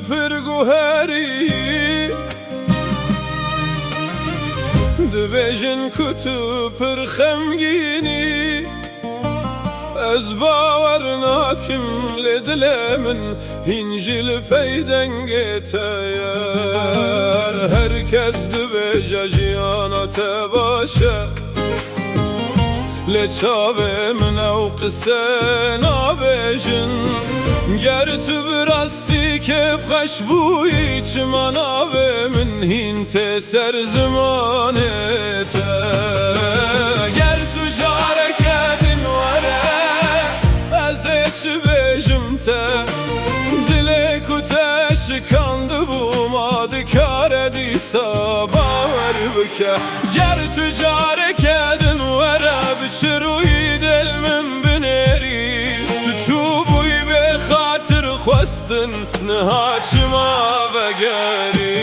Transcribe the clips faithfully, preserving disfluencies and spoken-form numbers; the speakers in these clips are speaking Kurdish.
Pir guherî dibêjin ku tu pir xemgîn î. Ez bawer nakim, lê dilê min hîn jî li pey dengê te ye. Her kes dibêje jiyana te baş e, lê çavê min ew qise nabêjin. Ger tu bi rastî kêfxweş bûyî, çima navê min hîn tê ser zimanê te? Ger tu careke din were, ez ê çi bêjim te? Dilê ku te şikandibû, ma dikare dîsa bawer bike? Ger tu careke din were, bi çi rûyî dil min binêrî? Tu çûbûyî bê xatir xwestin, niha çima vegerî?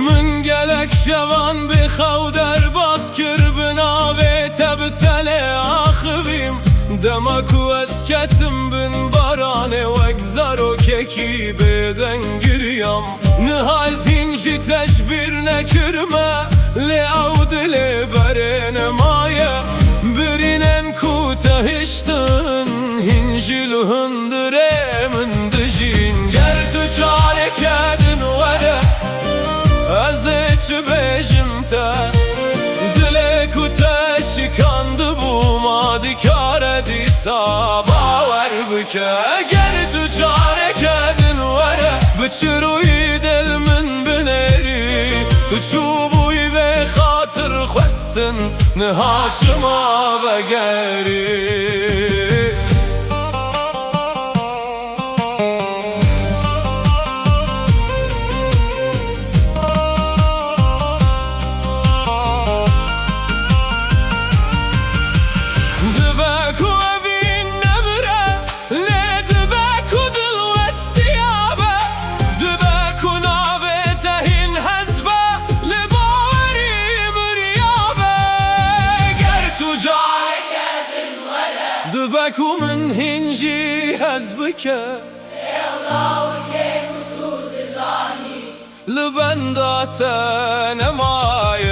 Min gelek şevan bêxew derbas kir, bi navê te bi tenê axivîm. Dema ku ez ketim bin baranê, wek zarokekî bêdeng giriyam. Niha ez hîn jî te ji bîr nekirime, lê ew dilê berê nemaye. Birînên ku te hiştin, hîn jî li hundirê min dijîn. Ger tu careke din were, ez ê çi bêjim te? Dilê ku te şikandibû, ma dikare dîsa bawer bike? Ger tu careke din were, bi çi rûyî dil min binêrî? Tu çûbûyî bê xatir xwestin, niha çima vegerî? Dibe ku evîn nemire, lê dibe ku dilwestiya be. Dibe ku navê te hîn hez be, lê bawerî miriya be. Ger tu careke din were, dibe ku min hîn jî hez bike. Ê Allah, wekê ku tu dizanî, li benda te nemaye.